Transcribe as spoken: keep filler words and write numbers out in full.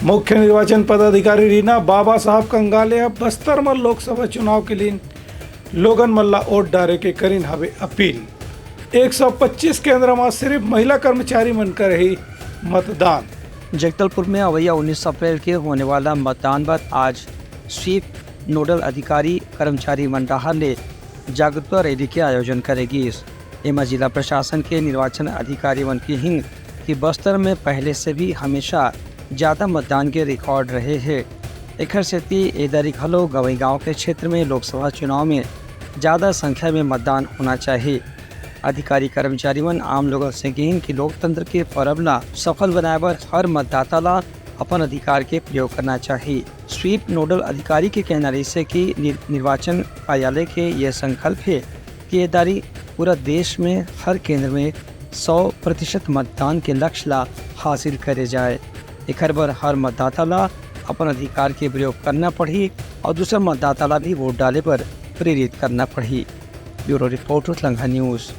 मुख्य निर्वाचन पदाधिकारी रीना बाबा साहब कंगाले ह बस्तर म लोकसभा चुनाव के लिए लोगन मन ला वोट डारे के करिन हवे अपील। एक सौ पच्चीस केंद्र म सिर्फ महिला कर्मचारी मन करही मतदान। जगदलपुर में अवैया उन्नीस अप्रैल के होने वाला मतदान बर आज स्वीप नोडल अधिकारी कर्मचारी मन डहार ले जागरूकता रैली के आयोजन करे गिस। एमा जिला प्रशासन के निर्वाचन अधिकारी मन किहिन कि बस्तर में पहले से भी हमेशा ज्यादा मतदान के रिकॉर्ड रहे हे। एखर सेती ए दरी घलो गवई गांव के क्षेत्र में लोकसभा चुनाव में ज्यादा संख्या में मतदान होना चाहिए। अधिकारी कर्मचारी मन आम लोगन से किहिन कि लोकतंत्र के पर्व ला सफल बनाए बर हर मतदाता ला अपन अधिकार के प्रयोग करना चाहिए। स्वीप नोडल अधिकारी के कहना रहिस हे कि निर-, निर्वाचन कार्यालय के यह संकल्प हे कि ये दारी पूरा देश में हर केंद्र में सौ प्रतिशत मतदान के लक्ष्य ला हासिल करे जाए। एखर बर हर मतदाता ला अपन अधिकार के प्रयोग करना पड़ही और दूसर मतदाता ला भी वोट डाले बर प्रेरित करना पड़ही। ब्यूरो रिपोर्ट, उतलंघा न्यूज।